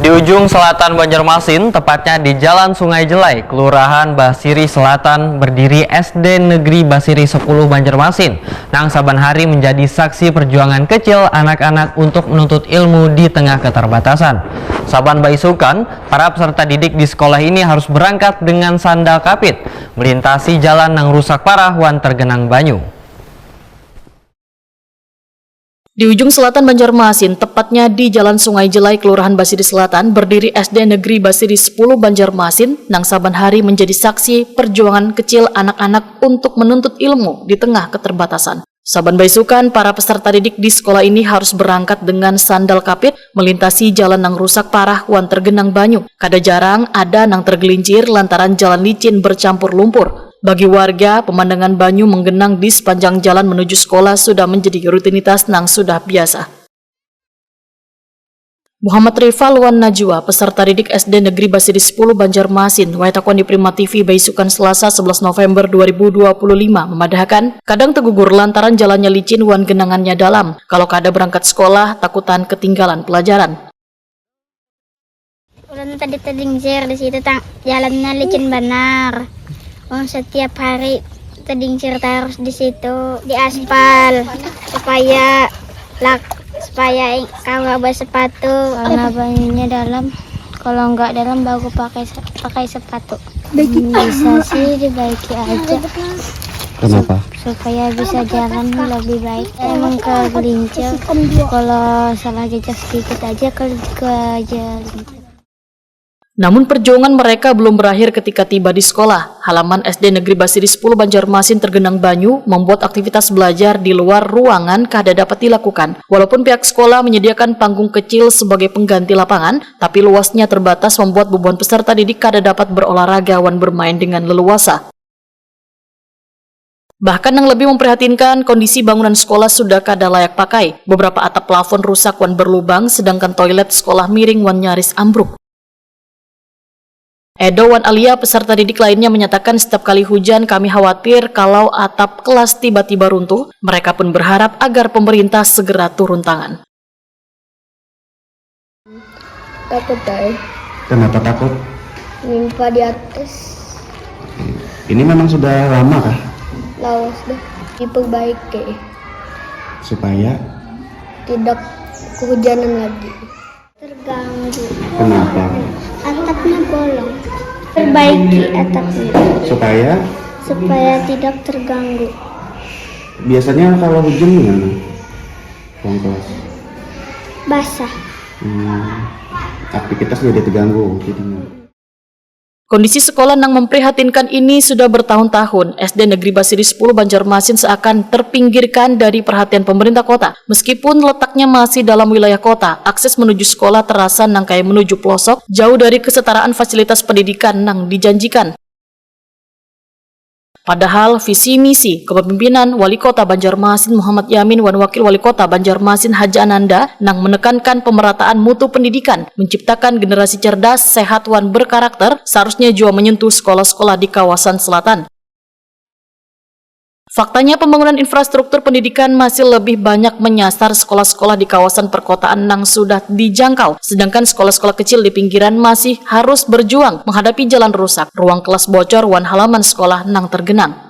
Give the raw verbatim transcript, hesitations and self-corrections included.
Di ujung selatan Banjarmasin, tepatnya di Jalan Sungai Jelai, Kelurahan Basiri Selatan, berdiri S D Negeri Basiri sepuluh Banjarmasin, nang saban hari menjadi saksi perjuangan kecil anak-anak untuk menuntut ilmu di tengah keterbatasan. Saban baisukan, para peserta didik di sekolah ini harus berangkat dengan sandal kapit, melintasi jalan nang rusak parah wan tergenang banyu. Di ujung selatan Banjarmasin, tepatnya di Jalan Sungai Jelai, Kelurahan Basiri Selatan, berdiri S D Negeri Basiri sepuluh Banjarmasin, nang saban hari menjadi saksi perjuangan kecil anak-anak untuk menuntut ilmu di tengah keterbatasan. Saban baisukan, para peserta didik di sekolah ini harus berangkat dengan sandal kapit, melintasi jalan nang rusak parah wan tergenang banyu. Kada jarang ada nang tergelincir lantaran jalan licin bercampur lumpur. Bagi warga, pemandangan banyu menggenang di sepanjang jalan menuju sekolah sudah menjadi rutinitas nang sudah biasa. Muhammad Rifal wan Najwa, peserta didik S D Negeri Basiri sepuluh Banjarmasin, wayatakon di Prima T V baisukan Selasa sebelas November dua ribu dua puluh lima, memadahakan, kadang tegugur lantaran jalannya licin wan genangannya dalam. Kalau kada berangkat sekolah, takutan ketinggalan pelajaran. Ulun tadi tadingsir di situ, tang, jalannya licin banar. Wong setiap hari tadingsir tarus di situ, di aspal, supaya lak supaya kawa basepatu. Karena banyunya dalam, kalau nggak dalam baru pakai pakai sepatu. Bisa sih dibaiki aja. Kenapa? Supaya bisa jalan lebih baik. Emang kegelincir, kalau salah jejak sedikit aja ke kegelincir. Namun perjuangan mereka belum berakhir ketika tiba di sekolah. Halaman S D Negeri Basiri sepuluh Banjarmasin tergenang banyu, membuat aktivitas belajar di luar ruangan kada dapat dilakukan. Walaupun pihak sekolah menyediakan panggung kecil sebagai pengganti lapangan, tapi luasnya terbatas membuat bubuhan peserta didik kada dapat berolahraga wan bermain dengan leluasa. Bahkan yang lebih memprihatinkan, kondisi bangunan sekolah sudah kada layak pakai. Beberapa atap plafon rusak wan berlubang, sedangkan toilet sekolah miring wan nyaris ambruk. Edo wan Alia, peserta didik lainnya, menyatakan setiap kali hujan, kami khawatir kalau atap kelas tiba-tiba runtuh. Mereka pun berharap agar pemerintah segera turun tangan. Takut ay. Kenapa takut? Nimpa di atas. Ini memang sudah lama kah? Lawas dah. Diperbaiki. Supaya? Tidak kehujanan lagi. Terganggu. Kenapa? Atapnya bolong. Perbaiki atapnya. Supaya? Supaya tidak terganggu. Biasanya kalau hujan gimana? Ruang kelas? Basah. Hmm, aktivitas jadi terganggu jadinya. Kondisi sekolah yang memprihatinkan ini sudah bertahun-tahun. S D Negeri Basiri sepuluh Banjarmasin seakan terpinggirkan dari perhatian pemerintah kota. Meskipun letaknya masih dalam wilayah kota, akses menuju sekolah terasa nang kaya menuju pelosok, jauh dari kesetaraan fasilitas pendidikan nang dijanjikan. Padahal visi misi kepemimpinan Wali Kota Banjarmasin Muhammad Yamin wan Wakil Wali Kota Banjarmasin Haja Ananda nang menekankan pemerataan mutu pendidikan, menciptakan generasi cerdas, sehat wan berkarakter, seharusnya jua menyentuh sekolah-sekolah di kawasan selatan. Faktanya, pembangunan infrastruktur pendidikan masih lebih banyak menyasar sekolah-sekolah di kawasan perkotaan nang sudah dijangkau, sedangkan sekolah-sekolah kecil di pinggiran masih harus berjuang menghadapi jalan rusak, ruang kelas bocor, wan halaman sekolah nang tergenang.